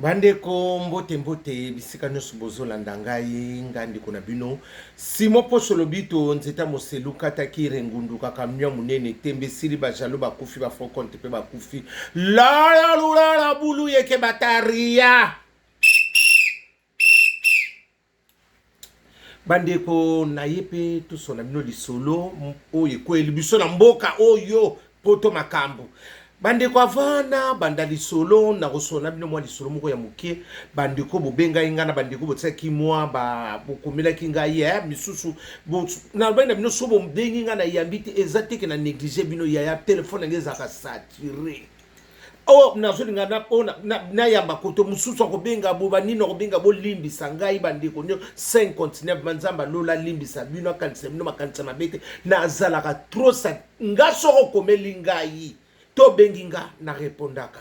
Bandeko mbote mbote bisika nyonso bozolanda ngai ngai ndeko na bino Simon Poso Lobito nzeta moselu kataki rengundu kakamia munene tembe sili bajalo bakufi ba faux compte pe bakufi lala lulala bulu yeke bataria Bandeko naye pe tosona bino lisolo oyo ekweli biso na mboka oyo poto makambo. Bandeko avant na banda lisolo nakosona bino mwa lisolo moko ya moke. Bandeko bobengai ngai na bandeko botiaki mwa ba bokomelaki ngai eh, misusu bo, nalobaki na bino so bobengi ngai na yambi te eza te ke na neglige bino yaya telefone na ngai ezalaka sature. Oh, nazolinga na, oh, na, na, nayamba koto mosusu akobenga bo banini akobenga bolimbisa ngai bandeko nio 5 continent ma nzambe alola alimbisa bino akanisa bino makanisa mabe te nazalaka trop sa nga soko okomeli ngai to obengi nga na repondaka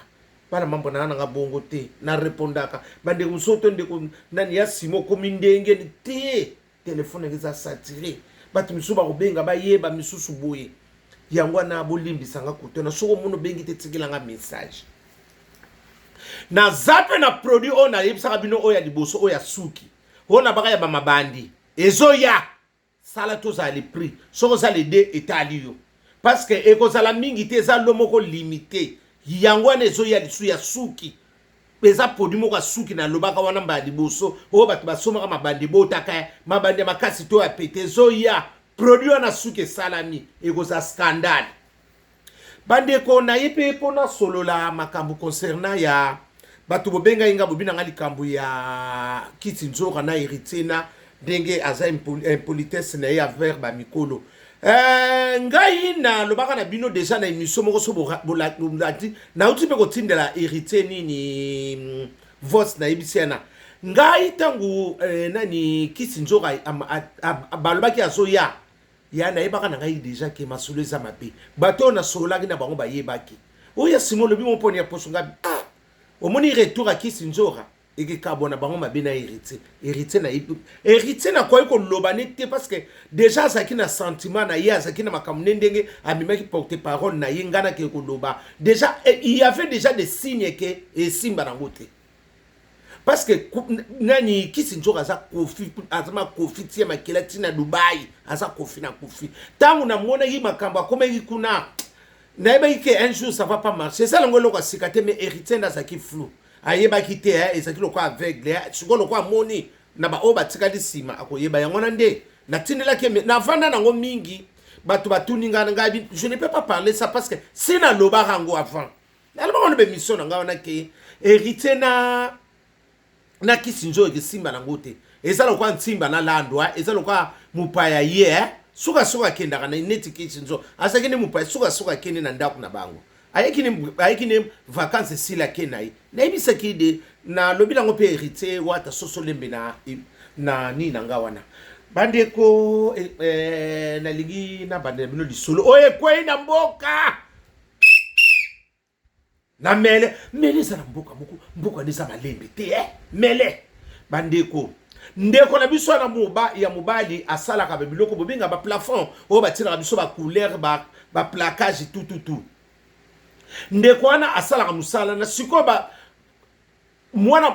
bana mambo na nanga bongo te na repondaka bandeko mosusu to ndeko nani ya simo okomi ndenge te Telephone nanga eza sature batu misusu bakobenga bayeba misusu boye yango wana bolimbisa nga kotona soki omoni obengi te tikela nga message naza mpe na produit oyo nayebisaka bino oyo ya liboso oyo ya suki oyo nabaka ya bamabandi ezoya sala tozala le prix soki oza le de etali yo parce que ekozala mingi te eza lo moko limite yango wana ezoya lisusu ya suki eza produit moko ya suki nalobaka wana mbala liboso oyo bato basomaka mabandi ebotaka mabandi ya makasi to ya pete ezoya produit wana suki esalami ekozala scandale bandeko na ye mpe mpo nasolola makambo concernant ya bato bobengai nga bobi na nga likambo ya kiti nzoka na héritier na ndenge aza impolitesse na ye envers bamikolo Eh, ngai nalobaka na bino deja na émission moko so bolandi nauti mpe kotindela héritier nini mm, voice nayebisi yana ngai ntango eh, nani kisi nzoka balobaki azoya ya nayebaka na ngai deja ke masolo eza mabe bato oyo nasololaki na bango bayebaki oyo ya simo olobi mo mponi ya poso ngai ah, omoni retour ya kisi nzora ekekabwana bango mabe na héritier héritier na héritier nakoki koloba ne te parce que déjà azalaki na sentiment na ye azalaki na makambo ne ndenge amemaki porte parole na ye ngai nakei koloba déjà eh, il y avait déjà des signes ke esimba nango te parce que nani kisi nzoka aza kofi aza makofi tia makila ti na dubai aza kofi na kofi ntango namonaki makambo akomaki kuna nayebaki ke un jour ça va pas marcher eza nango eloko ya sika te mais héritier nde azalaki flou Ayebaki te eh, ezalaki lokola aveugle eh. Sikoyo lokola amoni na ba oyo batikali nsima akoyeba yango wana nde natindelaki ye navanda nango mingi bato batuni ngai na ngai je ne peux pas parler ça parce que si nalobaka yango avant nalobaka wana bemission na ngai wana ke héritier na na kisi nzoyo ekesimba nango te eza lokola nsimba na landwa eza lokola mopaya ye eh? sukasuka akendaka na neti kisi nzo azalaki nde mopaya sukasuka akende na ndako na bango Ayaki ne ayaki ne vacances esila ke na ye. Nayebisaki de nalobi nango mpe héritier wata soso lembe na na nini na nga wana. Bandeko eh, eh, nalingi nabandela bino lisolo oyo ekwei na mboka na mele mele eza na mboka moko mboka wana eza malembe te eh? mele bandeko ndeko na biso wana moba ya mobali asalaka ba biloko bobenga ba plafond oyo batielaka biso ba couleur ba, ba placage tututu ndeko wana asalaka mosala na sikoyo ba mwana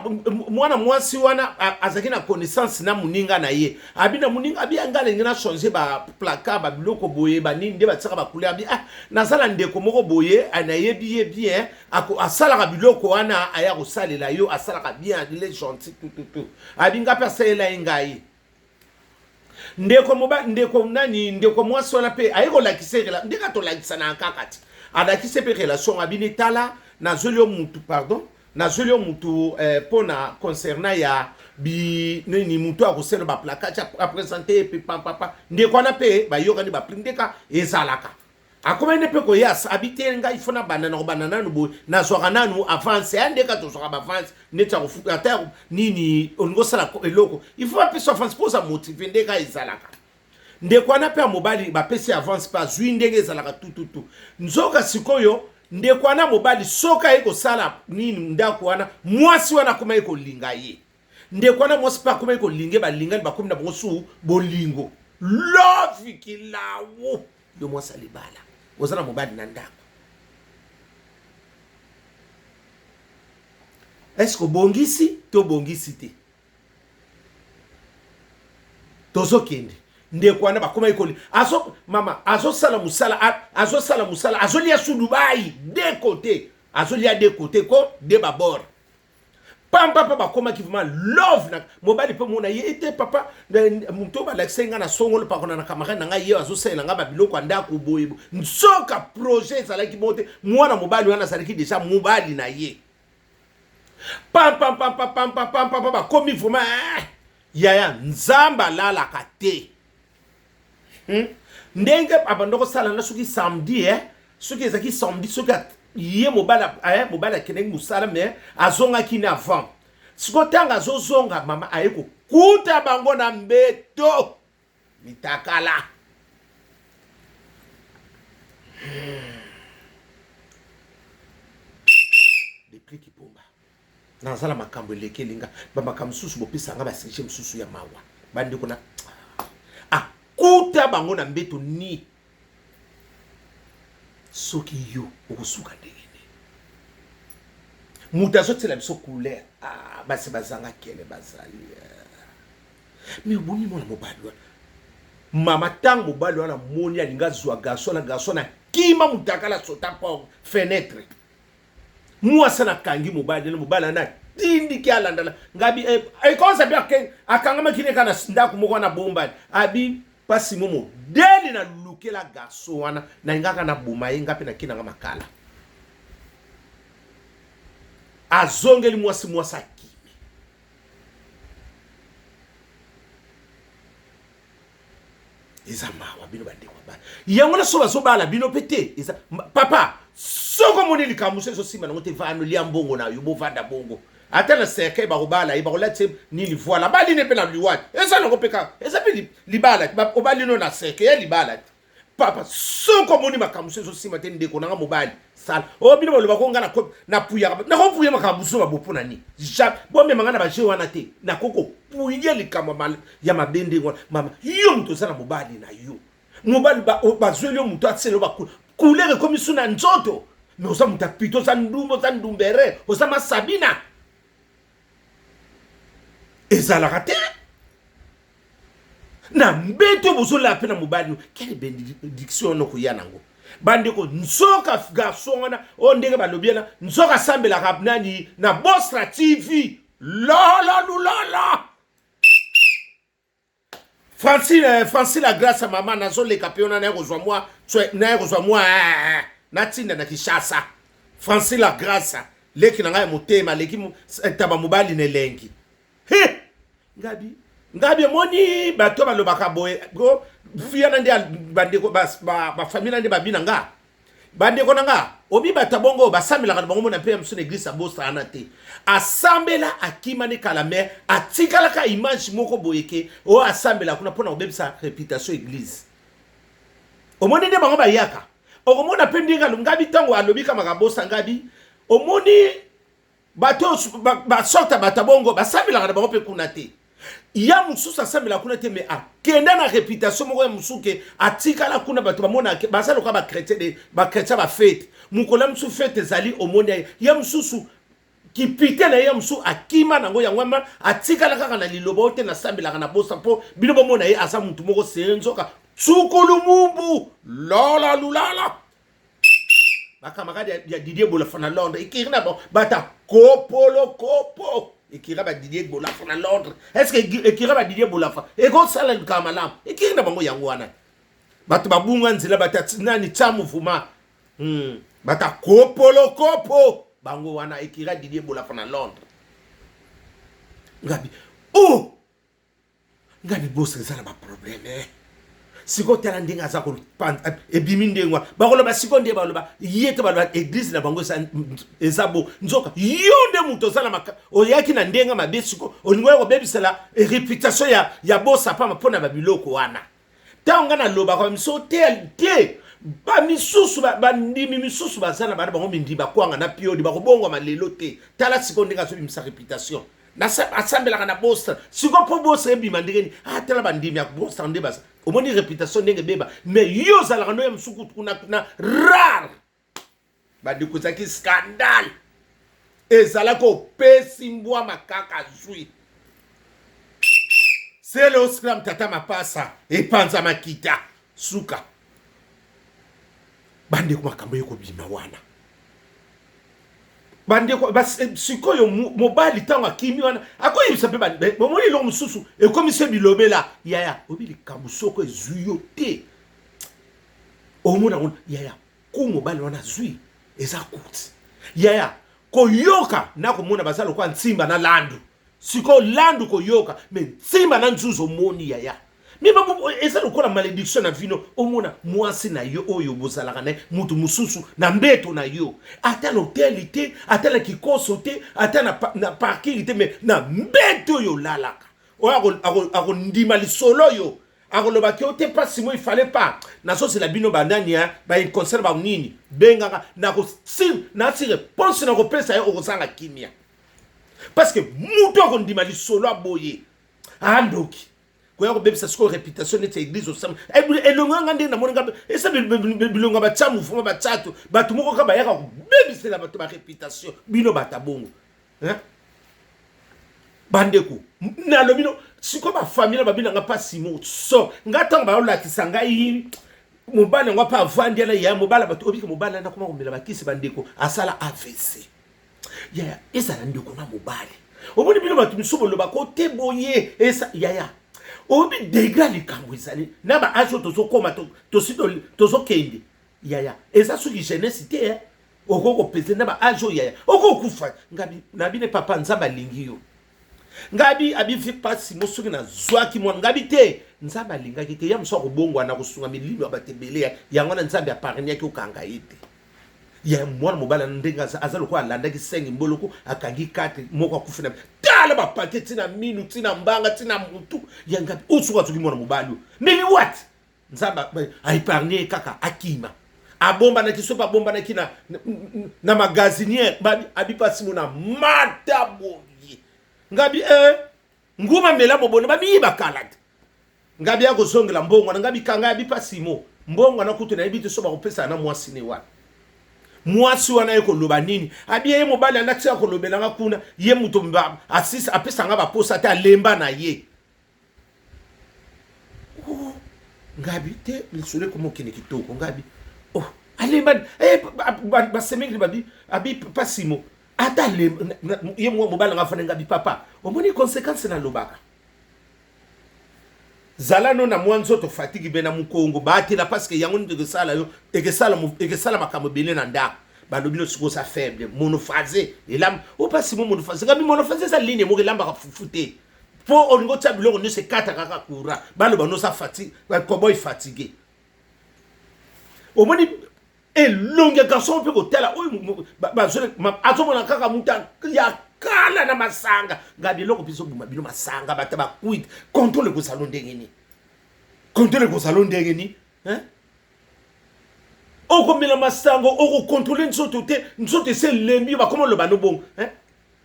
mwana mwasi wana azalaki na connaissance na moninga na ye abi na moninga abi nga alingi na change ba placard ba biloko boye banini nde batiaka ba couleur abi ah naza na ndeko moko boye nayebi ye bien Ako asalaka biloko wana aya kosalela yo asalaka bien il est gentil tout tout tout abi nga pe asalela ye ngai ndeko moba ndeko nani ndeko mwasi wana pe aye kolakisa ye ndenge tolakisanaka kaka ti alakisi pe relation abini tala nazweli yo mutu pardon nazweli yo mutu eh, mpo na concernant ya bi nini mutu akosala baplakati apresente ye mpe pampapa ndeko wana mpe bayokani bapri ndeka ezalaka Akomaki nde mpe koya abi te ngai fo nabanda na kobanda nanu boye nazwaka nanu avance ya ndeka tozwaka baavance neti ya kofuta ata nini olingi osala eloko il faut bapesa avance mpo oza motive ndeka ezalaka ndeko wana mpe ya mobali bapesi avance mpe azwi ndenge ezalaka tututu nzoka sikoyo ndeko wana mobali soki aye kosala nini ndako wana mwasi wana akomaki kolinga ye ndeko wana mwasi mpe akomaki kolinga ye balingani bakomi na bango su bolingo love kilawu Yo mwasi ya libala oza na mobali na ndako. Est-ce que obongisi to obongisi te? Tozokende. Ndeko wana bakomaki koli azo mama azosala mosala azosala mosala azolia su Dubai de côté azolia de côté ko de babord pamba mpe bakomaki vraiment love na mobali mpe mona ye ete papa moto oyo balakisaki ngai na songolo pakona na camarade na ngai ye azosalela ngai babiloko ya ndako boye nzoka projet ezalaki bongo te mwana mobali wana azalaki deja mobali na ye pampampampampampampampa bakomi vraiment eh, yaya nzambe alalaka te hmm? Ndenge abanda kosala na soki samedi eh? Soki ezalaki samedi, soki ye mobali eh, mobali akendaki mosala mais azongaki na avant. Sikoyo ntango azozonga mama aye kokuta bango na mbeto mitakala. Depuis Kipumba naza na makambo elekeli nga, bamakambo mosusu bopesa nga basujet mosusu ya mawa bandeko na akuta bango na mbeto ni soki yo okosuka ndenge nini? Moto azotiela biso couleur, ah, basi bazanga kele bazali me obomi mwana mobali wana mama. Ntango mobali wana amoni alingi azwa garçon na garçon na kima mutakala sota porte fenêtre, mwasi nakangi mobali na mobali wana atindiki alandala ngabi ekonza mpe akangamaki ne kaka na ndako moko wana bombani abi pasi mo modele na lukela garçon wana nalingaka naboma ye nga mpe nakinanga makala. Azongeli mwasi, mwasi akimi. Eza mawa bino bandeko bana yango na so bazobala bino mpe te. Eza papa, soki omoni likambo so ezosimba nango te, vano lia mbongo na yo, bovanda bongo ata na cercueil bakobala ye bakolatisa nini voile abali ne mpe na liwa eza nango mpe kaka eza mpe libala obali no na cercueil ya libala te. Papa, soki omoni makambo so ezosimba te, ndeko nanga mobali sala oyo bino baloba ko nga napuyaka, nakopuye makambo mosusu babo mpo na nini? Bomema nga na baje wana te, nakoki kopuye likambo ya mabe ndenge wana. Mama, yo moto oza na mobali na yo, mobali bazweli yo moto atisela yo couleur ekomi su na nzoto, mais oza moto ya pito, oza ndumba, oza ndumbere, oza masabina, ezalaka te na mbeto bozolala mpe na mobali. Quelle bénédiction wana okoya nango bandeko! Nzoka garçon wana oyo ndenge balobi wana, nzoka asambelaka nani na Bostra TV lolo lulolo. Francine, Francine la grâce mama, nazoleka mpe wana naye kozwa mwa, naye kozwa mwa natinda na Kinshasa. Francine la grâce, leki na ngai ya motema, leki ntaba mobali na elengi. He ngabi ngabi emoni bato balobaka boye fia na nde bandeko bafamille na nde babina nga bandeko na nga obi bato bongo basambelaka na bango mona mpe ya mosusu na eglise abosana te asambela akima ne kala me atikalaka image moko boye ke oyo asambela kuna mpona kobebisa réputation eglise. Omoni nde bango bayaka okomona mpe ndenge ngabi ntango alobi kama kabosa ngabi omoni bato basorte ya bato ya bongo basambelaka na bango mpe kuna te. Ya mosusu asambelaka kuna te me akenda na réputation moko ya mosusu ke atikala kuna, bato bamona baza lokola bachrétien, bachrétien bafete mokolo ya mosusu fete ezali omoni ye ya mosusu kipite na ye ya mosusu akima nango yango wana atikala kaka na liloba oyo te nasambelaka na bosa mpo bino bomona ye aza motu moko seye nzoka tsukulumumbu lola lulala. Bacamarade ya Didier Bolafa na Londres ekiri na bango bata kopolo kopo ekira ba Didier Bolafa na Londres. Est ce que ekira ba Didier Bolafa ekosala likambo malamu? Ekiri na bango yango wana bato babunga nzela bata nani tya mouvement bata kopolo kopo bango wana ekira Didier Bolafa na Londres. Ngabi oh ngabi bosa eza na baproblème eh. Sikoyo tala ndenge aza kopanza ebimi ndenge wana bakoloba sikoyo nde baloba ye te baloba eglise na bango eza bo nzoka yo nde moto oza na oyaki na ndenge mabe. Sikoyo olingi oya kobebisela réputation ya bosa pamba mpo na babiloko wana. Ntango ngai nalobaka bamiso te te bamisusu bandimi misusu baza na bana bango mindi bakwanga na piodi bakobongwama lelo te. Tala sikoyo ndenge azobimisa réputation asambelaka na Bostra. Sikoyo mpo Bostra ebima ndenge nini? Ah, tala bandimi ya Bostra nde baza omoni réputation ndenge ebeba mais yo ozalaka ndo ya mosuku kuna kuna rare bandeko ezalaki scandale. Ezalaki opesi mbwa makaka azwi. Sele oscram tata mapasa epanza makita suka. Bandeko makambo ekobima wana. Bandeko sikoyo mobali ntango akimi wana akoyebisa mpe bomoni eloko mosusu ekomisi bilobela yaya oyebi likambo soko ezwi yo te omona ngo yaya ku mobali wana azwi eza kuti yaya koyoka na komona baza lokola nsimba na landu sikoyo landu koyoka me nsimba na nzuzi omoni yaya me eza lokola malédiction na vino omona mwasi na yo oyo bozalaka na ye moto mosusu na mbeto na yo ata na hoteli te ata na kikoso te ata na parking te me na mbeto oyo olalaka oyo akondima lisolo oyo akoloba ke ote pasi mo il fallait pas nazozela bino banani ya ba inconscient ba nini bengaka nako nasi réponse nakopesa ye okozanga kimia parce que mutu akondima lisolo aboye andoki koya kobebisa sikoyo réputation neti ya église osama elongo yanga ndenge namoni nga eza bilongo ya batya mouvement batyato bato moko kaka bayaka kobebisela bato ba réputation bino bata bongo. Bandeko nalobi no sikoyo bafamile babi nanga mpasi moso nga ntango bayolakisa ngai mobali yango mpe avandi ana ya mobali bato obika mobali ana koma komela bakisi bandeko asala AVC yaya ezala ndeko na mobali omoni bino bato misusu bolobaka te boye esa yaya oyebi degra likambo ezali na ba age oyo tozokoma tosi tozokende yaya eza soki jeunesse te eh? Okoki kopese na ba age oyo yaya okokufa ngabi na bine papa nzambe alingi yo ngabi abivi pasi mo soki nazwaki mwana ngabi te nzambe alingaki te ya mosu akobongwana kosunga milimo ya bato ebele yango wana nzambe aparniaki okanga ye te ya mwana mobali na ndenge aza lokola alandaki sengi mboloko akangi kate moko akufi na tala bapake ntina minu ntina mbanga ntina mutu ya ngabi oyo soki azoki mwana mobali oyo meli wati Nzambe a epargne ye kaka akima. Abombanaki soki abombanaki na magasinière babi abipasi mona mata boye. Ngabi eh nguma mela mobona babi ye bakalate. Ngabi akozongela mbongo na ngabi kanga ya bipasi mo. Mbongo na kutu na yebi te so bakopesa na mwasi ne wana. Mwasi wana ye koloba nini? Abi ye mobali anda tika kolobela nga kuna ye moto asisi apesa nga baposa te alemba na ye. Oh, ngabi te lisolo ekoma okende kitoko ngabi oh, alemba eh, basemengeli babi abi pasimo ata ye mobali nanga afandi ngabi papa omoni conséquence nalobaka zala no na mwa nzoto fatigue be na mokongo batela parce que yango nde ekesala yo ekesala makambo ebele na ndako balobi no sikoyo oza faible monophase elamba opasi mo monophase ngabi monophase eza ligne moko elambaka fufu te po olingi otia biloko nyonso ekata kaka courant baloba noza fatigue cowboy fatigue omoni elongi ya garçon mpe kotala oyo azomona kaka moto ya kala na masanga nga biloko mpe ezoboma bino masanga bato bakwite controle ekozala ndenge nini controle ekozala ndenge nini okomela masanga okokontrole nzoto te nzoto esi elembi bakoma oloba no bongo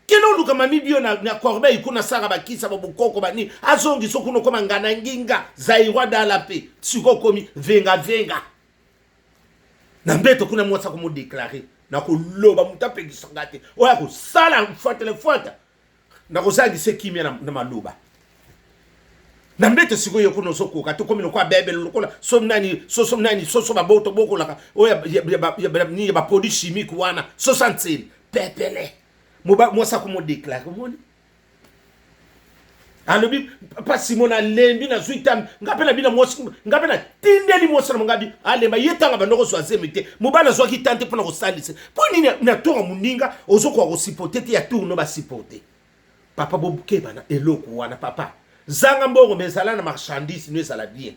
kende oluka mami bio na corbeille kuna saka bakisa babokoko bani azongisa kuna okoma ngana nginga zairoi dala mpe sikoyo okomi venga venga na mbeto kuna mwasi akomodeklare nakoloba moto apekisa nga te oyo akosala mfuatele fuata nakozangisa kimia na maloba na mbeto sikoyo kuna ozokoka tokomi lokola bebele lokola so nani soso nani soso baboto bokolaka oyo ya baproduit chimique wana soso ya nsele pepele mwasi akomodeklare omoni alobi pasi mona alembi nazwi tami nga mpe na bina mwasi nga mpe natindeli mwasi na mongabi alemba ye ntango abanda kozwa zemi te mobali azwaki tante mpo na kosalisa mpo nini na tour ya moninga ozokoka kosipote te ya tour no basipote papa bokeba na eloko wana papa zanga mbongo me ezala na marchandise no ezala bien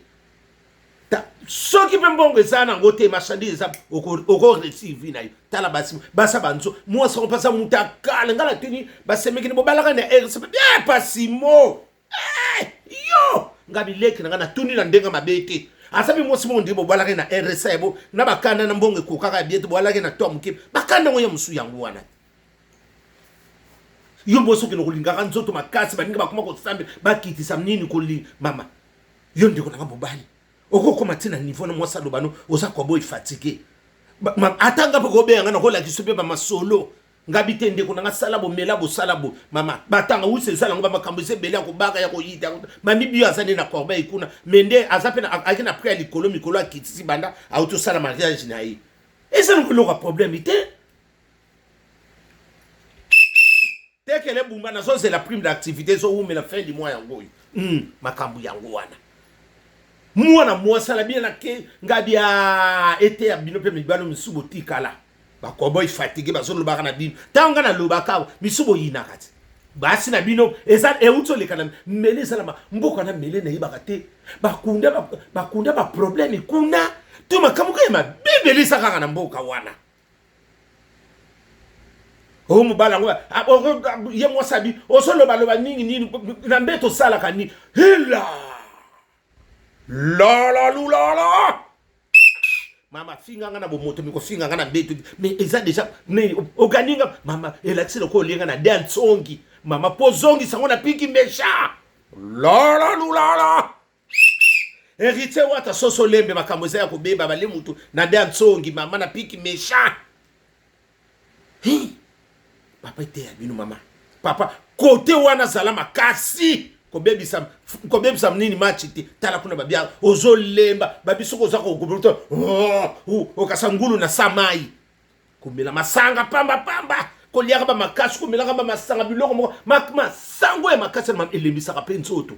soki mpe mbongo eza nango te marchandise eza okoresir vie na yo tala basi basa banzo mwasi yango mpasa moto akala ngai natuni basemekini bobalaka na rcp bien pasimo eh, yo ngai bileki na ngai natuni na ndenge mabe te aza mpe mwasi moko ndenge bobalaki na rsa yabo na bakanda na mbongo ekokaka ya bien te bobalaki na to ya moke bakanda yango ya mosusu yango wana yo mboso okende kolingaka nzoto makasi baninga bakoma kosambela bakitisa nini kolinga mama yo ndeko nanga mobali okokoma ti na niveau na mwasi aloba no oza koboyi fatigue ata nga mpe kobenga nga nakolakisa mpe bamasolo. Ngabi te ndeko na nga sala bo mela bo sala bo mama batanga wusa ezala yango ba makambo eza ebele ya kobaka ya koyita mami bio aza nde na corbeille kuna me nde aza mpe ayaki na prix ya likolo mikolo akitisi banda auti osala mariage na ye eza nango eloko ya problème te tekele bumba nazozela prime d'activité ezowumela fin du mois yango oyo makambo yango wana mwana mwasi alabi na ke ngabi a eteya bino mpe mibalo misusu botikala Ba cowboy fatigue bazo lobaka na bino. Tango nga na lobaka awa misu boyinaka ti. Basi na bino eza euti oleka na mele eza na mboka na mele nayebaka te. Bakunda bakunda ba problème kuna to makambo kaka ya mabe ebele eza kaka na mboka wana. O mobali yango ye mwasi abi ozolobaloba mingi nini na mbeto osalaka nini hela lala lulala mama finga nga na bomoto mikofinga nga na mbeto mais eza deja nini ogani nga mama elakisi lokola olie nga na de ntsongi mama mpo ozongisa ngo na piki mesha lala lulala héritier wata soso lembe makambo eza ya kobeba bale mutu na de ntsongi mama na piki mesha Hey! Papa eteya bino mama. Papa kote wana zala makasi kobebisa kobebisa nini match te tala kuna babia ozolemba babi soki oza kokobota oh, okasa ngulu na sa mai komela masanga pamba pamba koliaka bamakasi komelaka bamasanga biloko moko masango ya makasi elembisaka mpe nzoto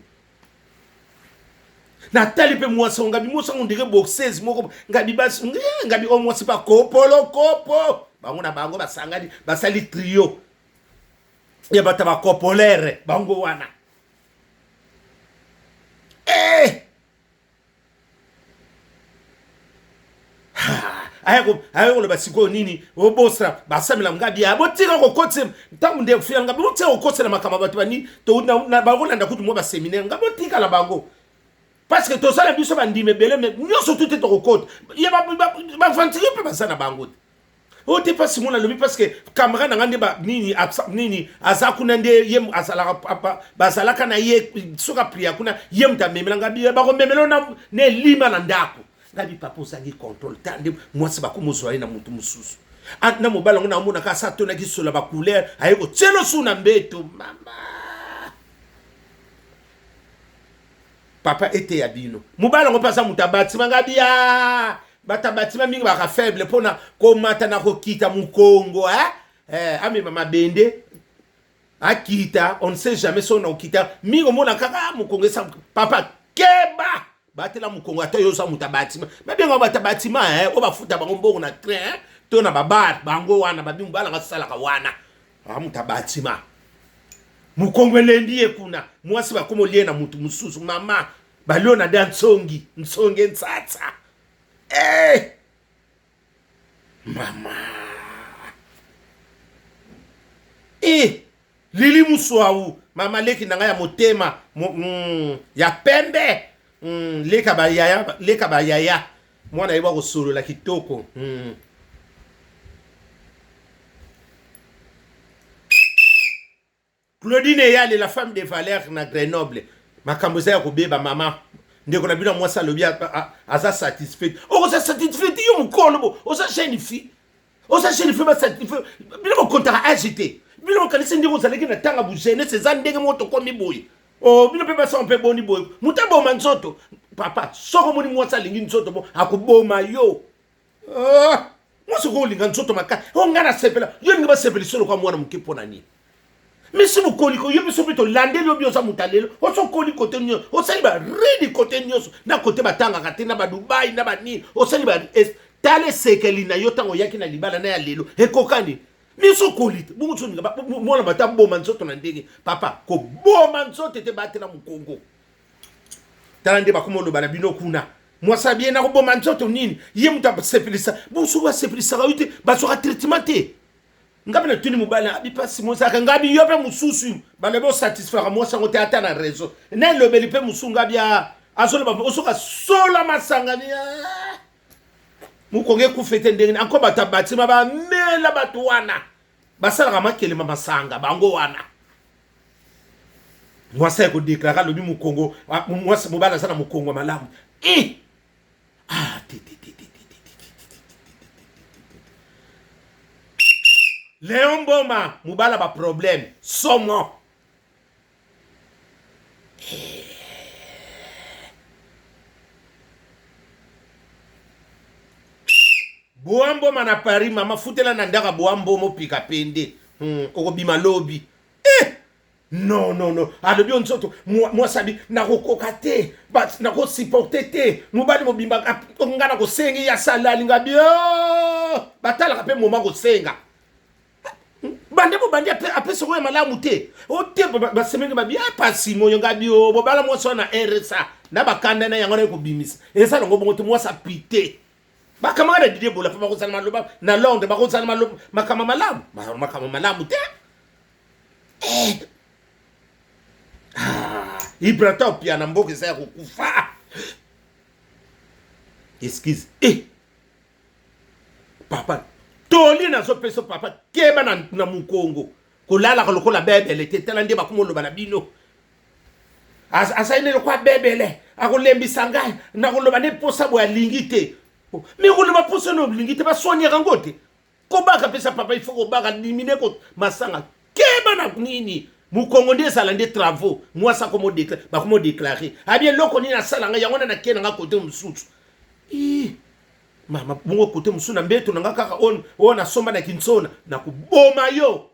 natali mpe mwasi yango ngabi mwasi yango ndire boxeuse moko ngabi basi ngabi oyo mwasi bakopolo kopo bango na bango basangani basali trio ya bato ya bakopolere bango wana eh! Aya koloba sikoyo nini obosana basamela ngabi ya botika kokotisa ntango nde fia ngabi botika kokosela makambo ya bato bani bakolanda kutu mwa baseminaire ngabi botikala bango parce que tozala biso bandimi ebele me nyonso tu te tokokota ye bavantire mpe baza na bango te oyo te mpasi mona alobi parce que camarade na ngai nde nini nini aza kuna nde ye azalaka bazalaka na ye soki apria kuna ye moto amemela ngai bakomemela na elima na ndako ngai bi papa ozangi contrôle ta nde mwasi bakomi ozwa ye na moto mosusu na mobali yango naomonaka asa atonaki sola bacouleur aye kotielo su na mbeto mama papa eteya bino mobali yango mpe aza moto abatima ngai bia bato abatima mingi baka faible mpona komata na kokita mokongo eh? Eh, amema mabende akita on ne sait jamais soki na kokita mingi omona kaka ah, mokongo esa papa keba batela mokongo ata yo oza moto ya batima babenga bato ya batima eh, oyo bafuta bango mbongo na train eh, to na babar bango wana babi mobali yango asalaka wana ah, moto ya batima mokongo elembi ye kuna mwasi bakoma olie na moto mosusu mama balio na da nsongi nsonge nsatsa eh! mama e lili muswau mama leki na ngai ya motema ya pembe leka bayaya leka bayaya mwana yeba kosolola kitoko. Claudine Eyale la femme de valeur na Grenoble makambo eza ya kobeba mama ndeko na bino ya mwasi alobi aza satisfait okoza satisfait yo mokolo bo oza jeune fille oza jeune fille basatisfait bino bokontaka age te bino bokanisi ndenge ozalaki na ntanga bujeunesse eza ndenge moko tokomi boye o bino mpe basanga mpe boni boye moto aboma nzoto papa soko omoni mwasi alingi nzoto bo akoboma yo Ah, mwasi okoki kolinga nzoto makasi o oh, ngai nasepela yo olingi basepelisa lokola mwana moke mpo na nini misi mokoli ko yo biso mpe tolandeli yo bi oza moto ya lelo oso okoli kote nyonso osali baridi kote nyonso na kote batangaka te na badubai na banini osali ba tala esekeli na yo ntango oyaki na libala na ya lelo ekokani miso okoli te bongo soninga mwana bato aboma nzoto na ndenge papa koboma nzoto ete batela mokongo tala nde bakoma oloba na bino kuna mwasi abiye na koboma nzoto nini ye moto asepelisa bonso basepelisaka yo te bazwaka traitement te nga mpe natuni mobali abi mpasi mosaka nga bi yo mpe mosusu balobi osatisfaka mwasi yango te ata na raison na elobeli mpe mosusu nga bi azoloba osoka sola masanga ni ah. mokongo ekufa ete ndenge anko bato ya batima bamela bato wana basalaka makelema masanga bango wana mwasi aye kodeklare alobi mokongo mwasi mobali aza na mokongo ya malamu e ah te te te te te te te te te te te. Leon Mboma mobala ba problème somo. Boa Mboma na Paris mama futela na ndaka Boa Mboma opika pende okobima lobi eh! Non non non alobi yo nzoto mwasi abi nakokoka te nakosupporte te mobali mobimba nga nakosengi ye asala alinga bi oh! Batalaka mpe moma kosenga bande bobandi apesa oyo malamu te ote basemenge babi apasi moyo nga bi o bobala mwasi wana rsa na bakanda na yango naye kobimisa eza nango bongo te mwasi apite bakamaka na Didier Bola mpe bakozala maloba na Londres bakozala makambo malamu makambo malamu te. Eh. Ah, Ibrata opia na mboka eza ya kokufa. Excuse. Eh. Papa, toli nazopesa papa keba na mokongo kolalaka lokola bebele te tala nde bakoma oloba na bino azali nde lokola bebele akolembisa ngai nakoloba nde mposa boye alingi te me koloba mposa no olingi te baswaniaka yango te Kobaka pesa papa il faut kobaka dimine ko masanga keba na nini mokongo nde ezala nde travaux mwasi akomo déclare bakomo déclare abi eloko nini asala nga yango na nake na nga kote mosusu ii mama bongo kote mosusu na mbeto na nga kaka oyo nasomba na kinsona nakoboma yo.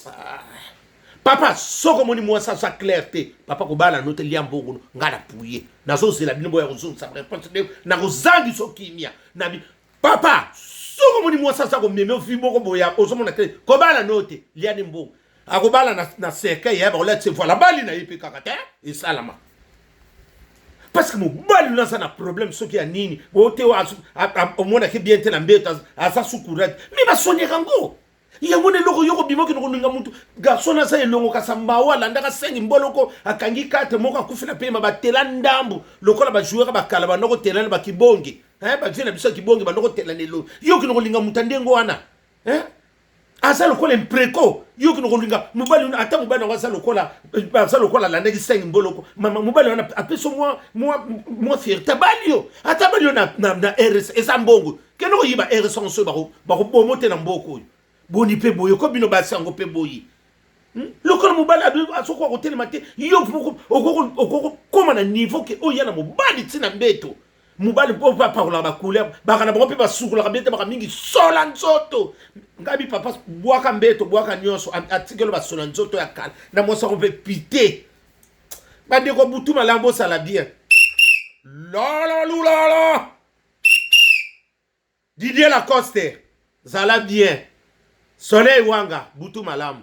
Ah. Papa soki omoni mwasi aza clair te papa kobala no te lia mbongo ngai na puye nazozela bino boya kozongisa réponse nde nakozangisa okimia na bi papa soki omoni mwasi aza komeme ofi moko boya ozomona te kobala no te lia nde mbongo akobala na cercueil ya bakolatisa voila bali na ye mpe kaka te esalama parce que mobali no aza na problème soki ya nini ote omonaki bien te na mbeto aza sukurate me basoniaka yango yango na eloko yo kobima okende kolinga mutu garçon aza elongo kasa mawa alandaka sengi mboloko akangi kate moko akufi na pema batela ndambu lokola bajoueur bakala banda kotela na bakibonge eh, bavie na biso ya kibonge banda kotela na elongi yo okende kolinga mutu ya ndenge wana eh? aza lokola mpreko yo okende kolinga mobali ata mobali yango aza lokola aza lokola alandaki sengi mboloko mama mobali wana apesi mwa fierté abali yo ata abali yo na rs eza mbongo kende koyiba rs yango soki bakobomo te na mboka oyo boni mpe boye ko bino basi yango mpe boye Lokola mobali azokoka kotelema te yo okokoma na niveau ke oyo ya na mobali ntina mbeto mobali mpo bapakolaka bacouleur baka na bango mpe basukolaka bien te baka mingi sola nzoto ngai bi papa bwaka mbeto bwaka nyonso atikelo basola nzoto ya kala na mwasi yango mpe pite bandeko butu malamu bosala bien lololulolo Didier Lacoste zala bien Soleil Wanga butu malamu.